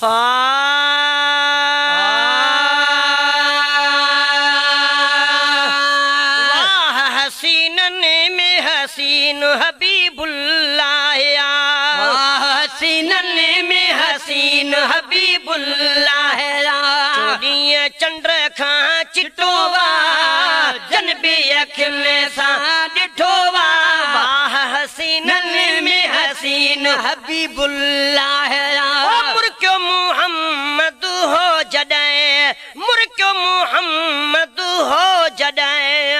वाह हसीनन में हसीन हबीबुल्लाह, वाह हसीनन में हसीन हबीबुल्लाह। चोॾहीं चंड खां चिटो वा, जन बि अखियुनि सां ॾिठो वा। वाह हसीनन में हसीन हबीबुल्लाह। मुर्क्यो मुहम्मद हो जॾहिं, मुर्क्यो मुहम्मद हो जॾहिं।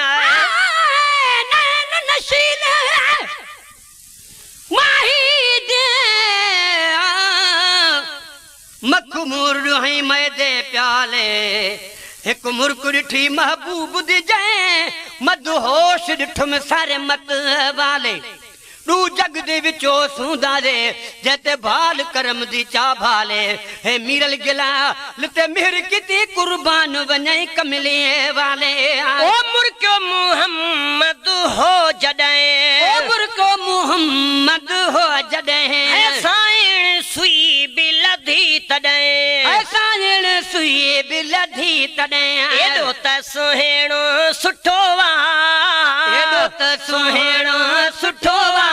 मखमूर ॾुहाई मैदे प्याले, हिकु मुर्क ॾिठी महबूब दी जंहिं, मदहोश ॾिठुमि सारे मत वाले। ॾू जग दे विचो सूंदा रे, जंहिं भाल करम दी चा भाले। हे मीरल गिला लते मिहर किती कुर्बान वञई कमले वाले। ओ मुर्क्यो मुहम्मद हो जॾहिं, ओ मुर्को मुहम्मद हो जॾहिं। साईं सुई बि लधी तॾहिं, साईं सुई बि लधी तॾहिं। एॾो त सुहिणो सुठो वा, एॾो त सुहिणो सुठो वा,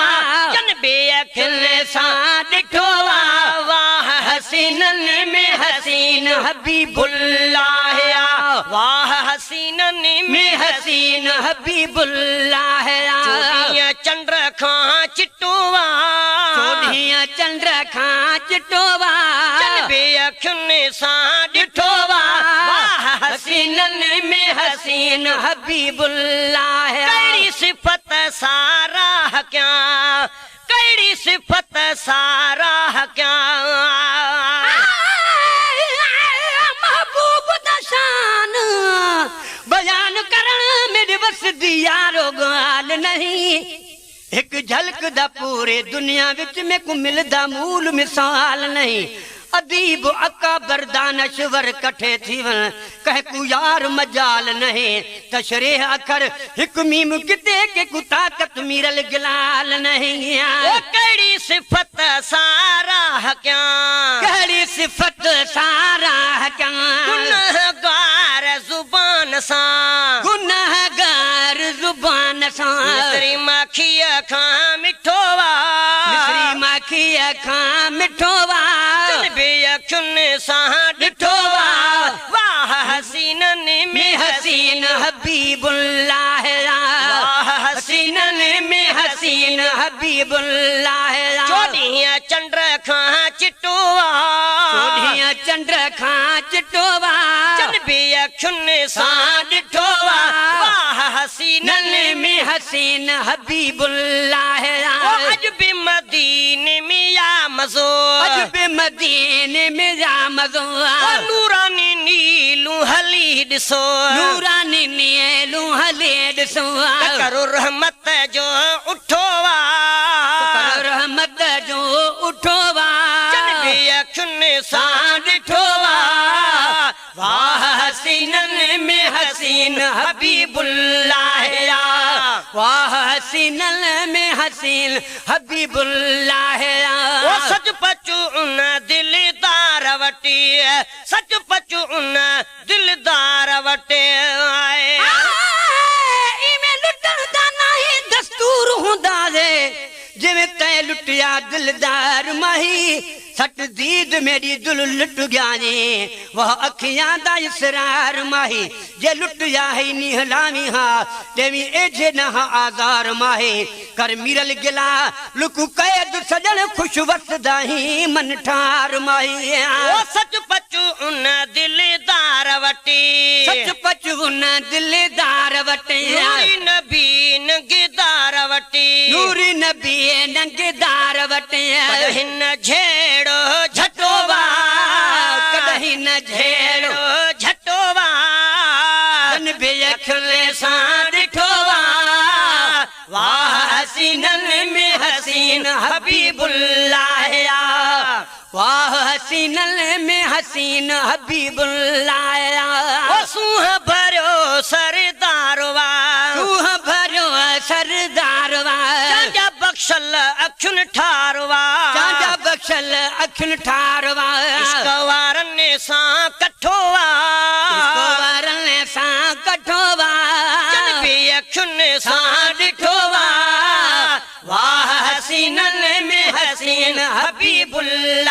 जन बि अखियुनि सां ॾिठो वा। वाह हसीनन में हसीन हबीबुल्लाह, वाह हसीनन में हसीन हबीबुल्लाह। चोॾहीं चंड खां चिटो वा, चोॾहीं चंड खां चिटो वा, जन बि अखियुनि सां ॾिठो वा। वाह हसीनन में हसीन हबीबुल्लाह। कहिड़ी सिफ़त साराह कयां, कहिड़ी सिफ़त साराह कयां। महबूब दा शान बयान करण मेरे बस दी यारो ॻाल्हि नहीं। एक झलक दा पूरे दुनिया विच में को मिलदा मूल मिसाल नहीं। अदीब अकाबर दानश्वर कठे थी वन, कह को यार मजाल नहीं। तशरीह अखर हिक मीम किते के को ताकत मीरल गिलाल नहीं। ओ कहिड़ी सिफ़त साराह कयां, कहिड़ी सिफ़त साराह कयां। गुनहगार ज़ुबान सां, गुनहगार ज़ुबान सां। मिसरी माखीअ खां मिठो वा, मिसरी माखीअ खां मिठो वा, बि अखियुनि सां ॾिठो वा। वाह हसीनन में हसीन हबीबुल्लाह, वाह हसीनन में हसीन हबीबुल्लाह। चोॾहीं चंड खां चिटो वा, चोॾहीं चंड खां चिटो वा, जन बि अखियुनि सां ॾिठो वा। वाह हसीनन में हसीन हबीबुल्लाह। अॼु बि मदीने में या मज़ो, अॼु बि मदीने में या मज़ो। नूरानी नीलू हली ॾिसो, नूरानी नीलू हली ॾिसो। करो रहमत जो उठो वा, करो रहमत जो उठो वा, जन बि अखियुनि सां ॾिठो वा। वाह हसीनन में हसीन हबीबुल्लाह, वाह हसीनन में हसीन हबीबुल्लाह। ओ सच पचु उन दिलदार वटि, सच पचु उन दिलदार वटि। इवें लुटण दा नाही दस्तूर हुंदा रे, जिवें तैं लुटिया दिलदार माही। सट दीद मेरी दुल लुट गया ने, वह अखियां दा इसरार माही। जे लुटिया है निहलावी हा, तेवी एजे न हा आज़ार माही। कर मीरल गिला लुकु कैद सजण खुश वसदा ही मन ठार माही। ओ सच पचु उन दिलदार वटि, सच पचु उन दिलदार वटि। नूरी नबी नंगदार वटि, नूरी नबी नंगदार वटि। कॾहिं न झेड़ो झटो वा, कॾहिं न झेड़ो झटो वा, जन बि अखियुनि सां ॾिठो वा। वाह हसीनन में हसीन हबीबुल्लाह, वाह हसीनन में हसीन हबीबुल्लाह। ओ सूंह भरियो सरदार वा, सूंह भरियो सरदार वा। बख्शल अखियुनि ठारवा। चांजा बख्शल अखियुनि ठारवा। इश्क वारनि सां कठो आ। इश्क वारनि सां कठो आ। जन बि अखियुनि सां ॾिठो आ। वाह हसीननि में हसीन हबीबुल्लाह।